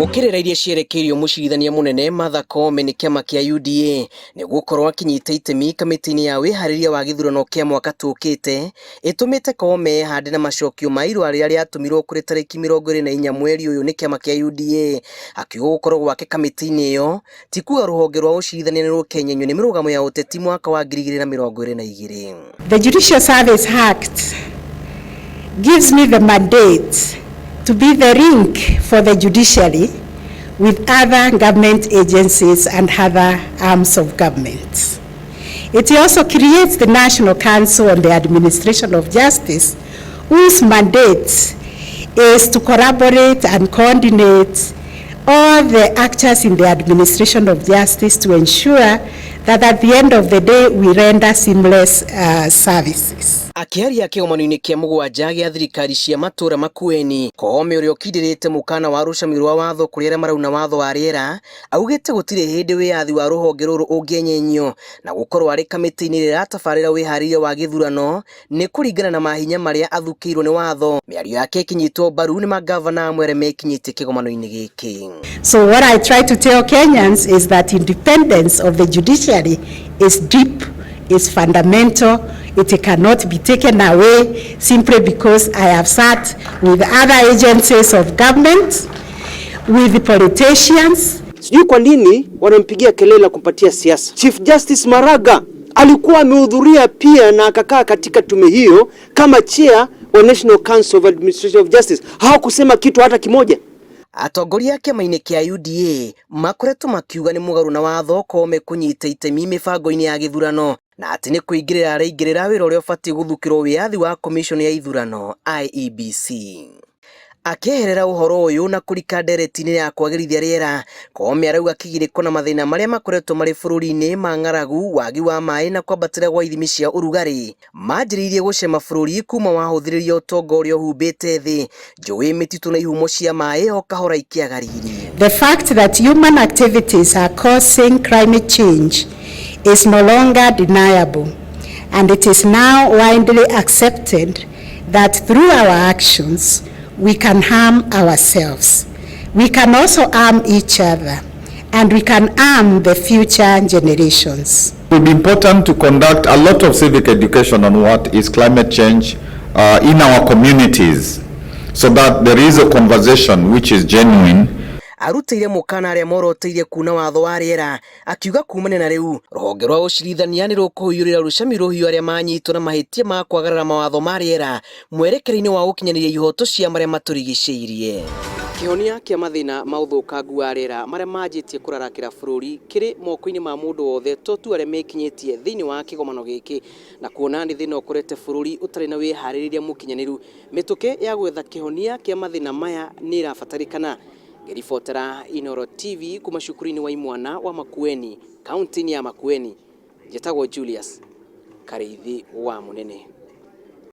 Gũkĩrĩra iria cierekeirio mũcirithania mũnene Martha Koome nĩ kĩama kĩa UDA nĩ gũkorwo akinyita itemi kamĩtĩ-inĩ ya wĩharĩria wa gĩthurano kĩa mwaka tũkĩte ĩtũmĩte Koome ehande na macokio ma irũa rĩrĩa rĩatũmirwo kũrĩ tarĩki 24 mweri ũyũ nĩ kĩama kĩa UDA, akiuga gũkorwo gwake kamĩtĩ-inĩ ĩyo ti kuga rũhonge rwa ũcirithania nĩ rũkenyenyio nĩ mĩrũgamo ya ũteti mwaka wa 2022. The Judicial Service Act gives me the mandate to be the link for the judiciary with other government agencies and other arms of government. It also creates the National Council on the Administration of Justice, whose mandate is to collaborate and coordinate all the actors in the administration of justice to ensure that at the end of the day we render seamless services. Akĩaria kĩgomano-inĩ kĩa mũgwanja gĩa thirikari cia matũra Makueni, Koome ũrĩa ũkindĩrĩte mũkana wa rũcami rwa watho kũrĩ arĩa marauna watho wa rĩera, augĩte gũtirĩ hĩndĩ wĩyathi wa rũhonge rũrũ ũngĩenyenyio na gũkorwo arĩ kamĩtĩ-inĩ ĩrĩa ĩratabarĩra wĩharĩria wa gĩthurano nĩ kũringana na mahinya marĩa athukĩirwo nĩ watho. Mĩario yake ĩkĩnyitwo mbaru nĩ mangavana amwe arĩa mekinyĩtie kĩgomano-inĩ gĩkĩ. So what I try to tell Kenyans is that independence of the judiciary is deep, is fundamental. It cannot be taken away simply because I have sat with other agencies of government, with the politicians. Sijui kwa nini wanampigia kelele na kumpatia siasa. Chief Justice Maraga alikuwa amehudhuria pia na akakaa katika tume hiyo kama chair wa National Council of Administration of Justice. Hawakusema kitu hata kimoja. Atongoria a kĩama-inĩ kĩa UDA makoretwo makiuga nĩ mũgarũ na watho Koome kũnyita itemi mĩbango-inĩ ya gĩthurano na atĩ nĩ kũingĩrĩra araingĩrĩra wĩra ũrĩa ũbatiĩ gũthukĩrwo wĩyathi wa commission ya ithurano IEBC. Akĩeherera ũhoro ũyũ na kũrika ndereti-inĩ ya kwagĩrithia rĩera, Koome arauga kĩgirĩko na mathĩna marĩa makoretwo marĩ bũrũri-inĩ ma ng'aragu, wagi wa maĩ na kwambatĩra gwa ithimi cia ũrugarĩ manjĩrĩirie gũcema bũrũri kuma wahũthĩrĩria ũtonga ũrĩa ũhumbĩte thĩ, njũĩ, mĩtitũ na ihumo cia maĩ o kahora ikĩaga riri. The fact that human activities are causing climate change is no longer deniable, and it is now widely accepted that through our actions we can harm ourselves. We can also harm each other, and we can harm the future generations. It will be important to conduct a lot of civic education on what is climate change in our communities, so that there is a conversation which is genuine. Arutĩire mũkana arĩa moroteire kuna watho wa rĩera, akiuga kumania na rĩu rũhonge rwa ũcirithania nĩ rũkũhiũrĩra rũcami rũhiũ arĩa manyitwo na mahĩtia ma kwagarara mawatho ma rĩera mwerekera-inĩ wa gũkinyanĩria ihoto cia marĩa matũrigicĩirie. Kĩhonia kĩa mathĩna ma ũthũkangu wa rĩera marĩa manjĩtie kũrarakĩra bũrũri kĩrĩ moko-inĩ ma mũndũ wothe to tu arĩa mekinyĩtie thĩinĩ wa kĩgomano gĩkĩ, na kuona nĩ thĩna ũkorete bũrũri ũtarĩ na wĩharĩrĩria mũkinyanĩru, mĩtũkĩ ya gwetha kĩhonia kĩa mathĩna maya nĩ ĩrabatarĩkana. Ngĩribotera Inooro TV kuma cukuru-inĩ wa imwana wa Makueni, kaunti-inĩ ya Makueni, njĩtagwo Julius Karĩithi wa Mũnene.